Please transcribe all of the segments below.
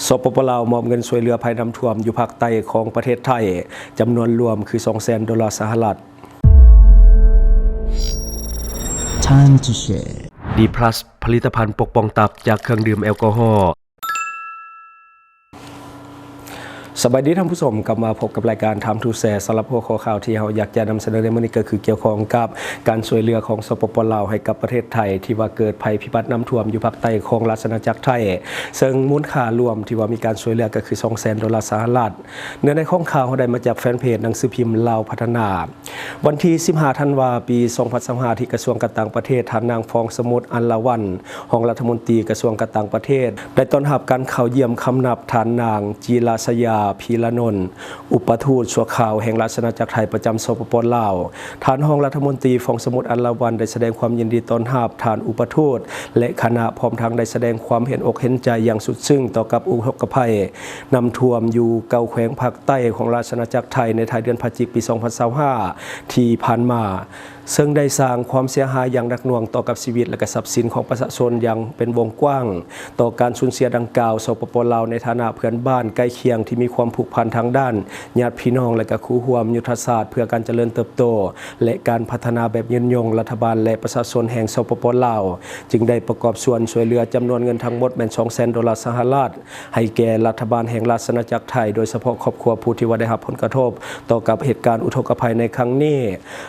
ສປປ ລາວ ມອບເງິນຊ່ວຍເຫຼືອໄພນ້ຳຖ້ວມຢູ່ພາກໃຕ້ຂອງປະເທດໄທ ຈຳນວນລວມຄືສອງແສນໂດລາສະຫະລັດ. Time to share. ດີພລັສ ຜະລິດຕະພັນປົກປ້ອງຕັບຈາກເຄື່ອງດື່ມແອລກໍຮໍ. ສະບາຍດີທ່ານຜູ້ຊົມ, ກັບມາພົບກັບລາຍການ Time to Share. ສຳລັບຫົວຂໍ້ຂ່າວທີ່ເຮົາຢາກຈະນຳສະເໜີໃນມື້ນີ້ ກໍຄືກ່ຽວຂ້ອງກັບການຊ່ວຍເຫຼືອຂອງ ສປປ ລາວ ໃຫ້ກັບປະເທດໄທ ທີ່ວ່າເກີດໄພພິບັດນ້ຳຖ້ວມຢູ່ພາກໃຕ້ຂອງລາຊະອານາຈັກໄທ, ເຊິ່ງມູນຄ່າລວມທີ່ວ່າມີການຊ່ວຍເຫຼືອກໍຄືສອງແສນໂດລາສະຫະລັດ. ເນື້ອໃນຂອງຂ່າວເຮົາໄດ້ມາຈາກແຟນເພຈໜັງສືພິມລາວພັດທະນາ. ວັນທີສິບຫ້າ ທັນວາ ປີສອງພັນຊາວຫ້າ ທີ່ກະຊວງການຕ່າງປະເທດ, ທ່ານນາງ ຟອງສະໝຸດ ອັນລາວັນ ຮອງລັດຖະມົນຕີກະຊວງການຕ່າງປະເທດ ໄດ້ຕ້ອນຮັບການເຂົ້າຢ້ຽມຄຳນັບທ່ານນາງ ຈີລະຊະຍາ ພີລະນົນ ອຸປະທູດຊົ່ວຄາວແຫ່ງລາຊະອານາຈັກໄທປະຈຳ ສປປ ລາວ. ທ່ານຮອງລັດຖະມົນຕີ ຟອງສະໝຸດ ອັນລາວັນ ໄດ້ສະແດງຄວາມຍິນດີຕ້ອນຮັບທ່ານອຸປະທູດ ແລະ ຄະນະ, ພ້ອມທັງໄດ້ສະແດງຄວາມເຫັນອົກເຫັນໃຈຢ່າງສຸດຊຶ້ງຕໍ່ກັບອຸທົກກະໄພນ້ຳຖ້ວມຢູ່ເກົ້າແຂວງພາກໃຕ້ຂອງລາຊະອານາຈັກໄທ ໃນທ້າຍເດືອນພະຈິກ ປີສອງພັນຊາວຫ້າ ທີ່ຜ່ານມາ, ເຊິ່ງໄດ້ສ້າງຄວາມເສຍຫາຍຢ່າງໜັກໜ່ວງຕໍ່ກັບຊີວິດ ແລະ ກະຊັບສິນຂອງປະຊາຊົນຢ່າງເປັນວົງກວ້າງ. ຕໍ່ການສູນເສຍດັ່ງກ່າວ, ສປປ ລາວ ໃນຖານະເພື່ອນບ້ານໃກ້ຄຽງທີ່ມີຄວາມຜູກພັນທາງດ້ານຍາດພີ່ນ້ອງ ແລະ ກະຄູ່ຮ່ວມຍຸດທະສາດເພື່ອການຈະເລີນເຕີບໂຕ ແລະ ການພັດທະນາແບບຍືນຍົງ, ລັດຖະບານ ແລະ ປະຊາຊົນແຫ່ງ ສປປ ລາວ ຈຶ່ງໄດ້ປະກອບສ່ວນຊ່ວຍເຫຼືອຈຳນວນເງິນທັງໝົດແມ່ນສອງແສນໂດລາສະຫະລັດ ໃຫ້ແກ່ລັດຖະບານແຫ່ງລາຊະອານາຈັກໄທ, ໂດຍສະເພາະຄອບຄົວຜູ້ທີ່ວ່າໄດ້ຮັບຜົນກະທົບຕໍ່ກັບເຫດການອຸທົກກະໄພໃນຄັ້ງນີ້.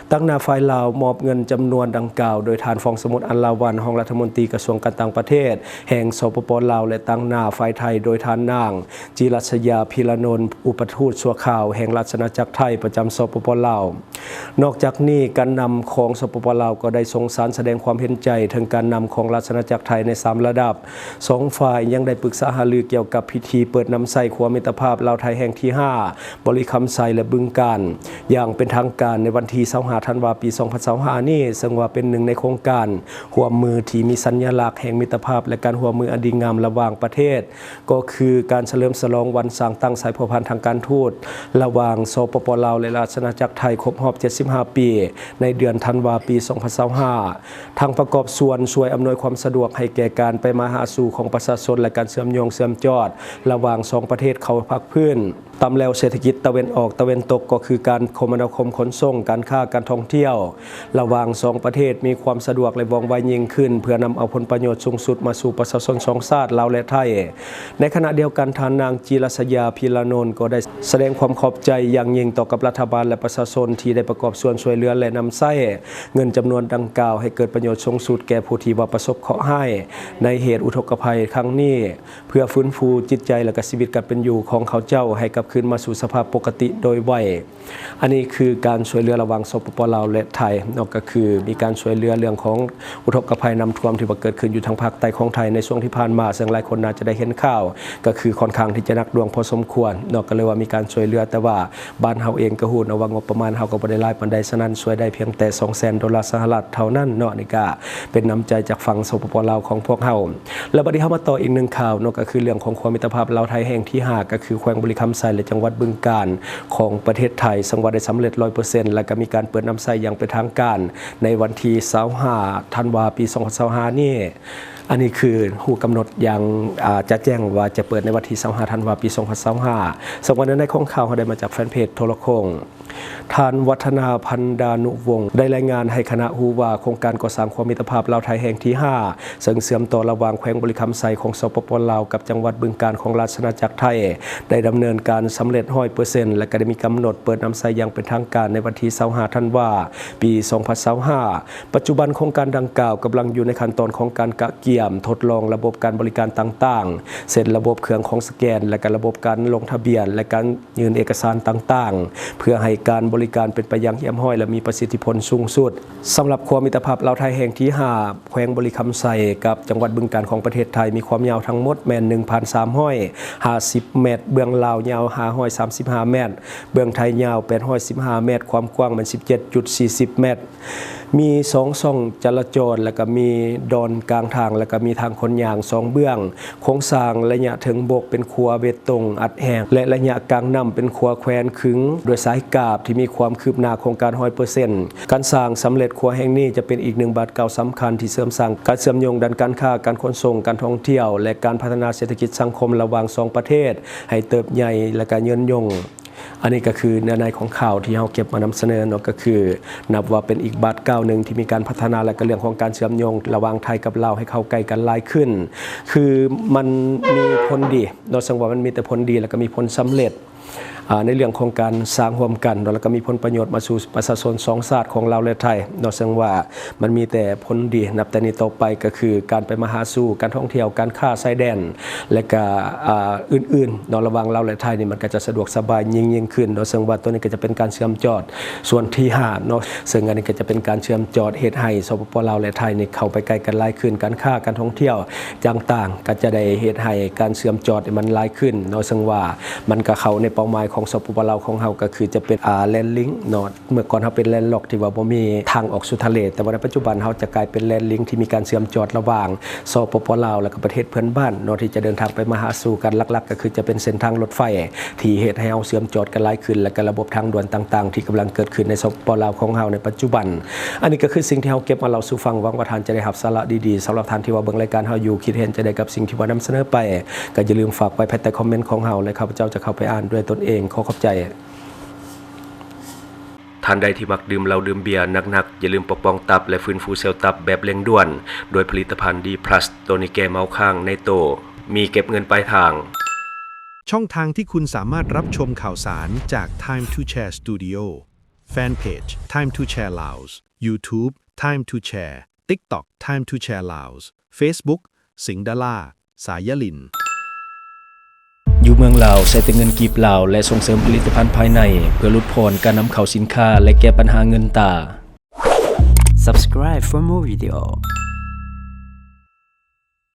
ຕາງໜ້າຝ່າຍລາວມອບເງິນຈຳນວນດັ່ງກ່າວໂດຍທ່ານ ຟອງສະໝຸດ ອັນລາວັນ ຮອງລັດຖະມົນຕີກະຊວງການຕ່າງປະເທດແຫ່ງ ສປປ ລາວ ແລະ ຕາງໜ້າຝ່າຍໄທໂດຍທ່ານນາງ ຈີລະຊະຍາ ພີລະນົນ ອຸປະທູດຊົ່ວຄາວແຫ່ງລາຊະອານາຈັກໄທປະຈຳ ສປປ ລາວ. ນອກຈາກນີ້, ການນຳຂອງ ສປປ ລາວ ກໍໄດ້ສົ່ງສານສະແດງຄວາມເຫັນໃຈເຖິງການນຳຂອງລາຊະອານາຈັກໄທໃນສາມລະດັບ. ສອງຝ່າຍຍັງໄດ້ປຶກສາຫາລືກ່ຽວກັບພິທີເປີດນຳໃຊ້ຂົວມິດຕະພາບລາວໄທແຫ່ງທີຫ້າ ບໍລິຄຳໄຊ ແລະ ບຶງການ ຢ່າງເປັນທາງການໃນວັນທີຊາວຫ້າ ທັນວາ ປີສອງພັນຊາວຫ້ານີ້, ເຊິ່ງວ່າເປັນໜຶ່ງໃນໂຄງການຮ່ວມມືທີ່ມີສັນຍະລັກແຫ່ງມິດຕະພາບ ແລະ ການຮ່ວມມືອັນດີງາມລະຫວ່າງປະເທດ, ກໍຄືການສະເຫຼີມສະຫຼອງວັນສ້າງຕັ້ງສາຍພົວພັນທາງການທູດລະຫວ່າງ ສປປ ລາວ ແລະ ລາຊະອານາຈັກໄທຄົບຮອບເຈັດສິບຫ້າປີ ໃນເດືອນທັນວາ ປີສອງພັນຊາວຫ້າ. ທັງປະກອບສ່ວນຊ່ວຍອຳນວຍຄວາມສະດວກໃຫ້ແກ່ການໄປມາຫາສູ່ຂອງປະຊາຊົນ ແລະ ການເຊື່ອມໂຍງເຊື່ອມຈອດລະຫວ່າງສອງປະເທດເຂົ້າພັກພື້ນ. ຕາມແລວເສດຖະກິດຕາເວັນອອກຕາເວັນຕົກ ກໍຄືການຄົມມະນາຄົມຂົນສົ່ງ, ການຄ້າ, ການທ່ອງທ່ຽວລະຫວ່າງສອງປະເທດມີຄວາມສະດວກ ແລະ ວ່ອງໄວຍິ່ງຂຶ້ນ ເພື່ອນຳເອົາຜົນປະໂຫຍດສູງສຸດມາສູ່ປະຊາຊົນສອງຊາດ ລາວ ແລະ ໄທ. ໃນຂະນະດຽວກັນ, ທ່ານນາງ ຈີລະຊະຍາ ພີລະນົນ ກໍໄດ້ສະແດງຄວາມຂອບໃຈຢ່າງຍິ່ງຕໍ່ກັບລັດຖະບານ ແລະ ປະຊາຊົນທີ່ໄດ້ປະກອບສ່ວນຊ່ວຍເຫຼືອ ແລະ ນຳໃຊ້ເງິນຈຳນວນດັ່ງກ່າວໃຫ້ເກີດປະໂຫຍດສູງສຸດແກ່ຜູ້ທີ່ວ່າປະສົບເຄາະຮ້າຍໃນເຫດອຸທົກກະໄພຄັ້ງນີ້ ເພື່ອຟື້ນຟູຈິດໃຈ ແລະ ກະຊີວິດການເປັນຢູ່ຂອງເຂົາເຈົ້າໃຫ້ກັບຄືນມາສູ່ສະພາບປົກກະຕິໂດຍໄວ. ອັນນີ້ຄືການຊ່ວຍເຫຼືອລະຫວ່າງ ສປປ ລາວ ແລະ ໄທເນາະ, ກໍຄືມີການຊ່ວຍເຫຼືອເລື່ອງຂອງອຸທົກກະໄພນ້ຳຖ້ວມທີ່ວ່າເກີດຂຶ້ນຢູ່ທາງພາກໃຕ້ຂອງໄທໃນຊ່ວງທີ່ຜ່ານມາ, ເຊິ່ງຫຼາຍຄົນໜ້າຈະໄດ້ເຫັນຂ່າວ ກໍຄືຄ່ອນຂ້າງທີ່ຈະໜັກໜ່ວງພໍສົມຄວນເນາະ, ກໍເລີຍວ່າມີການຊ່ວຍເຫຼືອ, ແຕ່ວ່າ ບ້ານເຮົາເອງກໍຮູ້ເນາະວ່າງົບປະມານເຮົາກໍບໍ່ໄດ້ຫຼາຍປານໃດ, ສະນັ້ນຊ່ວຍໄດ້ພຽງແຕ່ສອງແສນໂດລາສະຫະລັດເທົ່ານັ້ນເນາະ. ນີ້ກະເປັນນ້ຳໃຈຈາກຝັ່ງ ສປປ ລາວ ຂອງພວກເຮົາ. ແລ້ວບັດນີ້ເຮົາມາຕໍ່ອີກໜຶ່ງຂ່າວເນາະ, ກໍຄືເລື່ອງຂອງຂົວມິດຕະພາບລາວໄທແຫ່ງທີຫ້າ ກໍຄືແຂວງບໍລິຄຳໄຊ ແລະ ຈັງຫວັດບຶງການຂອງປະເທດໄທ, ເຊິ່ງວ່າໄດ້ສຳເລັດຮ້ອຍເປີເຊັນ ແລະ ກໍມີການເປີດນຳໃຊ້ຢ່າງເປັນທາງການໃນວັນທີຊາວຫ້າ ທັນວາ ປີສອງພັນຊາວຫ້ານີ້. ອັນນີ້ຄືຮູ້ກຳນົດຢ່າງ ອາ ຈະແຈ້ງວ່າຈະເປີດໃນວັນທີຊາວຫ້າ ທັນວາ ປີສອງພັນຊາວຫ້າ. ສຳລັບເນື້ອໃນຂອງຂ່າວເຮົາໄດ້ມາຈາກແຟນເພຈໂທລະໂຄ່ງ. ທ່ານ ວັດທະນາ ພັນດານຸວົງ ໄດ້ລາຍງານໃຫ້ຄະນະຮູ້ວ່າ ໂຄງການກໍ່ສ້າງຂົວມິດຕະພາບລາວໄທແຫ່ງທີຫ້າ ເຊິ່ງເຊື່ອມຕໍ່ລະຫວ່າງແຂວງບໍລິຄຳໄຊຂອງ ສປປ ລາວ ກັບຈັງຫວັດບຶງການຂອງລາຊະອານາຈັກໄທ ໄດ້ດຳເນີນການສຳເລັດຮ້ອຍເປີເຊັນ ແລະ ກໍໄດ້ມີກຳນົດເປີດນຳໃຊ້ຢ່າງເປັນທາງການໃນວັນທີຊາວຫ້າ ທັນວາ ປີສອງພັນຊາວຫ້າ. ປັດຈຸບັນໂຄງການດັ່ງກ່າວກຳລັງຢູ່ໃນຂັ້ນຕອນຂອງການກະກຽມທົດລອງລະບົບການບໍລິການຕ່າງໆ ເຊັ່ນ ລະບົບເຄື່ອງຂອງສະແກນ ແລະ ກະລະບົບການລົງທະບຽນ ແລະ ການຍື່ນເອກະສານຕ່າງໆ ເພື່ອໃຫ້ການບໍລິການເປັນໄປຢ່າງຮຽບຮ້ອຍ ແລະ ມີປະສິດທິຜົນສູງສຸດ. ສຳລັບຂົວມິດຕະພາບລາວໄທແຫ່ງທີຫ້າ ແຂວງບໍລິຄຳໄຊກັບຈັງຫວັດບຶງການຂອງປະເທດໄທ ມີຄວາມຍາວທັງໝົດແມ່ນໜຶ່ງພັນສາມຮ້ອຍຫ້າສິບແມັດ, ເບື້ອງລາວຍາວຫ້າຮ້ອຍສາມສິບຫ້າແມັດ, ເບື້ອງໄທຍາວແປດຮ້ອຍສິບຫ້າແມັດ, ຄວາມກວ້າງແມ່ນສິບເຈັດຈຸດສີ່ສິບແມັດ. ມີສອງຊ່ອງຈະລາຈອນ ແລະ ກໍມີດອນກາງທາງ ແລະ ກໍມີທາງຂົນຍ່າງສອງເບື້ອງ, ໂຄງສ້າງໄລຍະເທິງບົກເປັນຂົວເບຕົງອັດແຮງ ແລະ ໄລຍະກາງນ້ຳເປັນຂົວແຂວນຂຶງດ້ວຍສາຍກາບທີ່ມີຄວາມຄືບໜ້າໂຄງການຮ້ອຍເປີເຊັນ. ການສ້າງສຳເລັດຂົວແຫ່ງນີ້ຈະເປັນອີກໜຶ່ງບາດກ້າວສຳຄັນທີ່ເສີມສ້າງການເຊື່ອມໂຍງດ້ານການຄ້າ, ການຂົນສົ່ງ, ການທ່ອງທ່ຽວ ແລະ ການພັດທະນາເສດຖະກິດສັງຄົມລະຫວ່າງສອງປະເທດໃຫ້ເຕີບໃຫຍ່ ແລະ ກະຍືນຍົງ. ອັນນີ້ກໍຄືເນື້ອໃນຂອງຂ່າວທີ່ເຮົາເກັບມານຳສະເໜີເນາະ, ກໍຄືນັບວ່າເປັນອີກບາດກ້າວໜຶ່ງທີ່ມີການພັດທະນາ ແລະ ກໍເລື່ອງຂອງການເຊື່ອມໂຍງລະຫວ່າງໄທກັບລາວໃຫ້ເຂົ້າໃກ້ກັນຫຼາຍຂຶ້ນ. ຄືມັນມີຜົນດີເນາະ, ເຊິ່ງວ່າມັນມີແຕ່ຜົນດີ ແລ້ວກໍມີຜົນສຳເລັດ ອາ ໃນເລື່ອງຂອງການສ້າງຮ່ວມກັນເນາະ, ແລ້ວກໍມີຜົນປະໂຫຍດມາສູ່ປະຊາຊົນສອງຊາດຂອງລາວ ແລະ ໄທເນາະ, ເຊິ່ງວ່າ ມັນມີແຕ່ຜົນດີ. ນັບແຕ່ນີ້ຕໍ່ໄປກໍຄືການໄປມາຫາສູ່, ການທ່ອງທ່ຽວ, ການຄ້າຊາຍແດນ ແລະກະ ອາ ອື່ນໆເນາະ ລະຫວ່າງລາວ ແລະ ໄທນີ້ ມັນກໍຈະສະດວກສະບາຍຍິ່ງໆຂຶ້ນເນາະ, ເຊິ່ງວ່າຕົວນີ້ກໍຈະເປັນການເຊື່ອມຈອດສ່ວນທີຫ້າເນາະ, ເຊິ່ງອັນນີ້ກໍຈະເປັນການເຊື່ອມຈອດເຮັດໃຫ້ ສປປ ລາວ ແລະ ໄທນີ້ເຂົ້າໄປໃກ້ກັນຫຼາຍຂຶ້ນ, ການຄ້າ, ການທ່ອງທ່ຽວຕ່າງໆ ກໍຈະໄດ້ເຮັດໃຫ້ການເຊື່ອມຈອດນີ້ມັນຫຼາຍຂຶ້ນເນາະ, ເຊິ່ງວ່າມັນກໍເຂົ້າໃນເປົ້າໝາຍຂອງ ສປປ ລາວ ຂອງເຮົາ ກໍຄືຈະເປັນ ອາ ແລນລິງເນາະ. ເມື່ອກ່ອນເຮົາເປັນແລນລັອກທີ່ວ່າບໍ່ມີທາງອອກສູ່ທະເລ, ແຕ່ວ່າໃນປັດຈຸບັນເຮົາຈະກາຍເປັນແລນລິງທີ່ມີການເຊື່ອມຈອດລະຫວ່າງ ສປປ ລາວ ແລະ ກໍປະເທດເພື່ອນບ້ານເນາະ ທີ່ຈະເດີນທາງໄປມາຫາສູ່ກັນ. ຫຼັກໆກໍຄືຈະເປັນເສັ້ນທາງລົດໄຟທີ່ເຮັດໃຫ້ເຮົາເຊື່ອມຈອດກັນຫຼາຍຂຶ້ນ ແລະ ກໍລະບົບທາງດ່ວນຕ່າງໆທີ່ກຳລັງເກີດຂຶ້ນໃນ ສປປ ລາວ ຂອງເຮົາໃນປັດຈຸບັນ. ອັນນີ້ກໍຄືສິ່ງທີ່ເຮົາເກັບມາເລົ່າສູ່ຟັງ. ຫວັງວ່າທ່ານຈະໄດ້ຮັບສາລະດີໆ. ສຳລັບທ່ານທີ່ວ່າເບິ່ງລາຍການເຮົາຢູ່ ຄິດເຫັນຈັ່ງໃດກັບສິ່ງທີ່ວ່ານຳສະເໜີໄປ ກໍຢ່າລືມຝາກໄວ້ພາຍໃຕ້ຄອມເມັນຂອງເຮົາ ແລະ ຂ້າພະເຈົ້າຈະເຂົ້າໄປອ່ານດ້ວຍຕົນເອງ. ຂໍຂອບໃຈ. ທ່ານໃດທີ່ມັກດື່ມເຫຼົ້າດື່ມເບຍໜັກໆ, ຢ່າລືມປົກປ້ອງຕັບ ແລະ ຟື້ນຟູເຊວຕັບແບບເລັ່ງດ່ວນ ດ້ວຍຜະລິດຕະພັນ D plus ໂຕນີ້ແກ້ເມົາຄ້າງໃນໂຕ, ມີເກັບເງິນປາຍທາງ. ช่องทางที่คุณสามารถรับชมข่าวสารจาก Time to Share Studio Fanpage Time to Share Laos YouTube Time to Share TikTok Time to Share Laos Facebook สิงห์ดารา สายยลิน ຢູ່ເມືອງລາວໃຊ້ແຕ່ເງິນກີບລາວ ແລະ ສົ່ງເສີມຜະລິດຕະພັນພາຍໃນ ເພື່ອຫຼຸດຜ່ອນການນຳເຂົ້າສິນຄ້າ ແລະ ແກ້ບັນຫາເງິນຕາ. Subscribe for more video.